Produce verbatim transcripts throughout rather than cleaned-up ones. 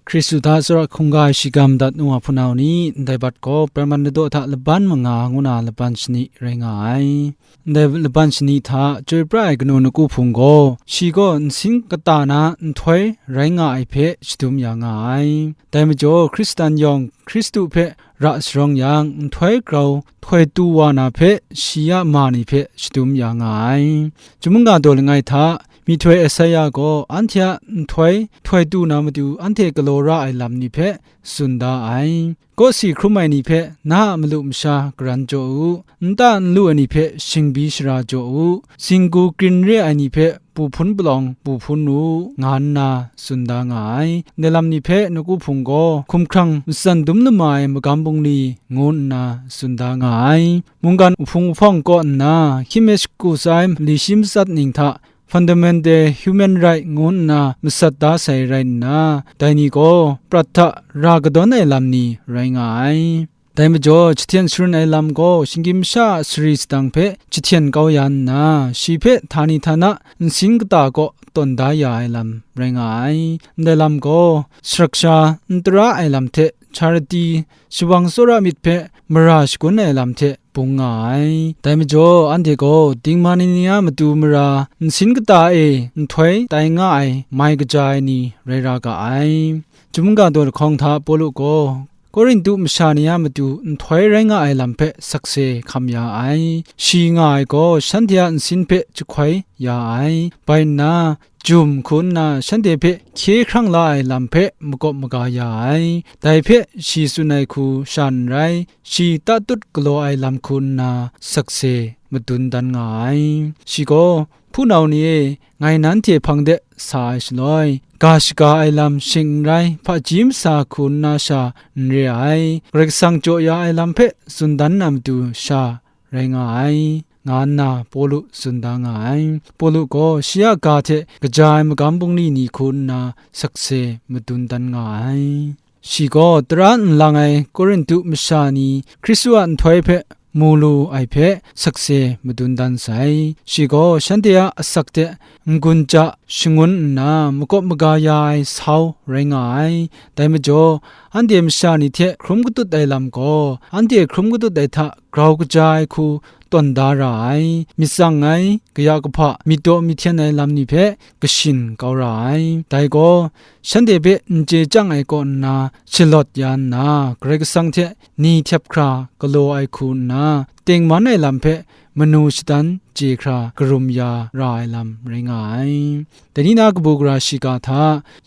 Hkristu hta tsawra hkungga ai shiga madat nu wa hpunau ni, ndai bat gaw Praman Ladaw hta laban manga ngu na laban shani rai nga ai. Ndai laban shani hta chyoi pra ai kanu Nawku Hpung gaw, shi gaw nsin kata na nhtoi rai nga ai hpe shadum ya nga ai. Dai majaw, Hkristan yawng Hkristu hpe ra sharawng yang, nhtoi grau htoi tu wa na hpe shi a ma ni hpe shadum ya nga ai. Chyum mungga daw langai hta, myihtoi Esaia gaw anhte a nhtoi htoi tu na matu anhte galaw ra ai lam ni hpe tsun da ai. Kawsi hkrum ai ni hpe na a malu masha garan jaw u, nta n lu ai ni hpe shingbi shara jaw u, singgu krin re ai ni hpe pu hpun palawng pu hpun u, nga nna tsun da nga ai. Ndai lam ni hpe Nawku Hpung gaw hkumhkrang matsan dum lama ai magam bungli ngu nna tsun da nga ai. Mungkan uhpung uhpawng kaw nna, hkyim e shaku tsa ai mali shi matsat ning hta, fundamental human right ngu nna masat da sai rai nna, dai ni gaw prat hta ra kadawn ai lam ni rai nga ai. Dai majaw, jahten sharun ai lam gaw shinggyim masha a sari sadang hpe jahten kau ya nna, shi hpe htani htana nsin kata kaw tawn da ya ai lam rai nga ai. Ndai lam gaw, sarak sha n tara ai lam hte charati, shawang tsawra myit hpe mara shagun ai lam hte bung nga ai. Dai majaw, anhte gaw dingma ni ni a matu mara nsin kata e nhtoi tai nga ai mai kaja ai ni rai ra ga ai. Chyum mungga daw lahkawng hta Pawlu gaw Korintu masha ni a matu nhtoi rai nga ai lam hpe sakse hkam ya ai. Shi nga ai gaw shanhte a nsin hpe jahkoi ya ai. Bai nna, jum hku nna shanhte hpe hkye hkrang la ai lam hpe makawp maga ya ai. Dai hpe shi tsun ai hku sha n rai, shi tatut galaw ai lam hku nna sakse madun dan nga ai. Shi gaw, "Hpunau ni e, ngai nanhte hpang de sa ai shaloi, ga shaga ai lam shing n rai, hpaji masa hku nna sha n re ai, Karai Kasang jaw ya ai lam hpe tsun dan na matu sha rai nga ai," nga nna Pawlu tsun da nga ai. Pawlu gaw shi a ga hte kaja ai magam bungli ni hku nna sakse madun dan nga ai. Shi gaw tara nlang ai Korintu masha ni Hkristu a nhtoi hpe mu lu ai hpe sakse madun dan sai. Shi gaw shanhte a asak hte n-gun ja shangun nna makawp maga ya ai sau rai nga ai. Dai majaw, anhte masha ni hte hkrum katut ai lam gaw, anhte hkrum katut ai hta grau kaja ai hku tawn da ra ai, myit tsang ai, kaya kahpa, myit daw myit hten ai lam ni hpe kashin kau ra ai. Dai gaw, shanhte hpe n chye chyang ai kaw nna shalawt ya nna, Karai Kasang hte ni htep hkra galaw ai hku nna, tengman ai lam hpe manu shadan chye hkra karum ya ra ai lam rai nga ai. Dai ni na kabu gara shiga hta,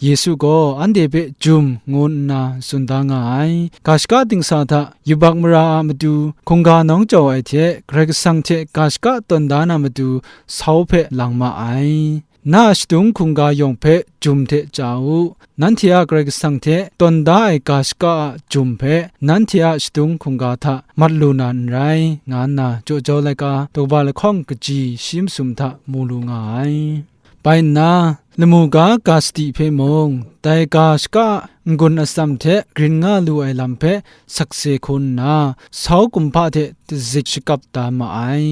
Yesu gaw anhte hpe jum ngu nna tsun da nga ai. Ga shaka dingsa hta yubak mara a matu hkungga nawng jau ai hte Karai Kasang hte ga shaka tawn da na matu sau hpe lang ma ai. Na a shadung hkungga yawng hpe jum hte chya u. Nanhte a Karai Kasang hte tawn da ai ga shaka a jum hpe nanhte a shadung hkungga hta mat lu na n rai, nga nna jaw jau laika daw kaba lahkawng kaji shi masum hta mu lu nga ai. Bai nna, lamu ga ga sadi hpe mung, dai ga shaka a n-gun atsam hte grin nga lu ai lam hpe sakse hku nna, sau kumhpa hte dazit shakap da ma ai.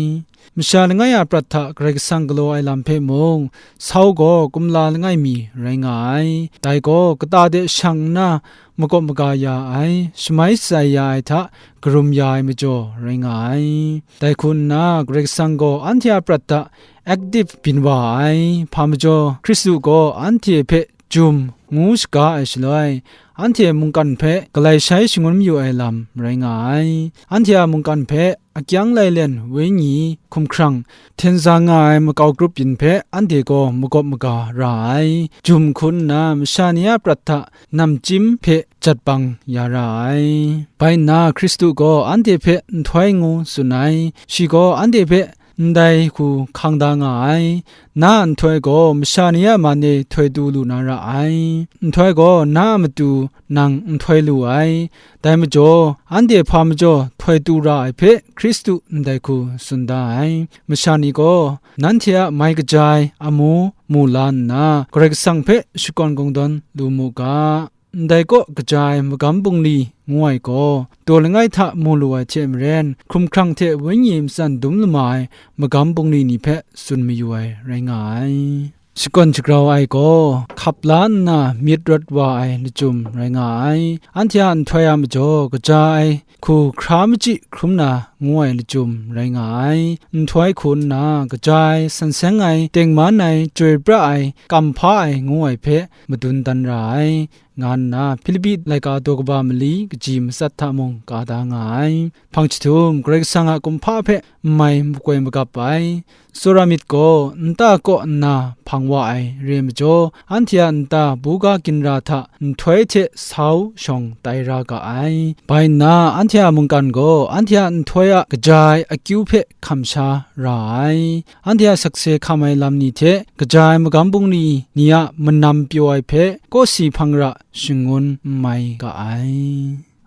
Masha langai a prat hta Karai Kasang galaw ai lam hpe mung, sau gaw kumla langai mi rai nga ai. Dai gaw kata de shang nna makawp maga ya ai, shamai shatsai ya ai hta karum ya ai majaw rai nga ai. Dai hku nna, Karai Kasang gaw anhte a prat hta active byin wa ai, hpa majaw, Hkristu gaw anhte hpe jum ngu shaga ai shaloi, anhte mungkan hpe galai shai shangun mayu ai lam rai nga ai. Anhte a mungkan hpe akyang lailen wenyi hkumhkrang hten za nga ai makau grup yin hpe anhte gaw makawp maga ra ai. Jum hku nna masha ni a prat hta namchyim hpe jat bang ya ra ai. Bai nna Hkristu gaw anhte hpe nhtoi ngu tsun ai. Shi gaw anhte hpe ndai hku hkang da nga ai. Na a nhtoi gaw masha ni a man e htoi tu lu na ra ai. Nhtoi gaw na a matu nang nhtoi lu ai. Dai majaw, anhte hpa majaw htoi tu ra ai hpe Hkristu ndai hku tsun da ai. Masha ni gaw, nanhte a mai kaja ai amu mu la nna, Karai Kasang hpe shakawn kungdawn lu mu ga. Ndai kaw kaja ai magam bungli ngu ai gaw, daw langai hta mu lu ai hte maren, hkumhkrang hte wenyi matsan dum lama ai magam bungli ni hpe tsun mayu ai rai nga ai. Shakawn shagrau ai gaw, hkap la nna myit rawt wa ai lachyum rai nga ai. Anhte a nhtoi a majaw kaja ai, hku hkra machyi hkrum na ngu ai lachyum rai nga ai. Nhtoi hku nna kaja ai, san seng ai, tengman ai, chyoi pra ai, kam hpa ai ngu ai hpe madun dan ra ai, nga nna Hpilipi laika daw kaba mali kaji matsat hta mung ka da nga ai. Hpang jahtum, Karai Kasang a kumhpa hpe n mai makoi magap ai. Tsawra myit gaw nta kaw nna hpang wa ai re ai majaw, anhte a nta buga ginra hta nhtoi hte sau shawng tai ra ga ai. Bai nna, anhte a mungkan gaw anhte a nhtoi a kaja ai akyu hpe hkam sha ra ai. Anhte a sakse hkam ai lam ni hte kaja ai magam bungli ni a manam pyaw ai hpe kawsi hpang ra shangun n mai ga ai.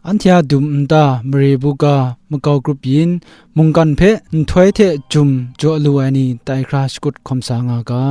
Anhte a dum nta, mare buga, makau grup yin, mungkan hpe nhtoi hte jum jaw lu ai ni tai hkra shakut hkawm sa nga ga.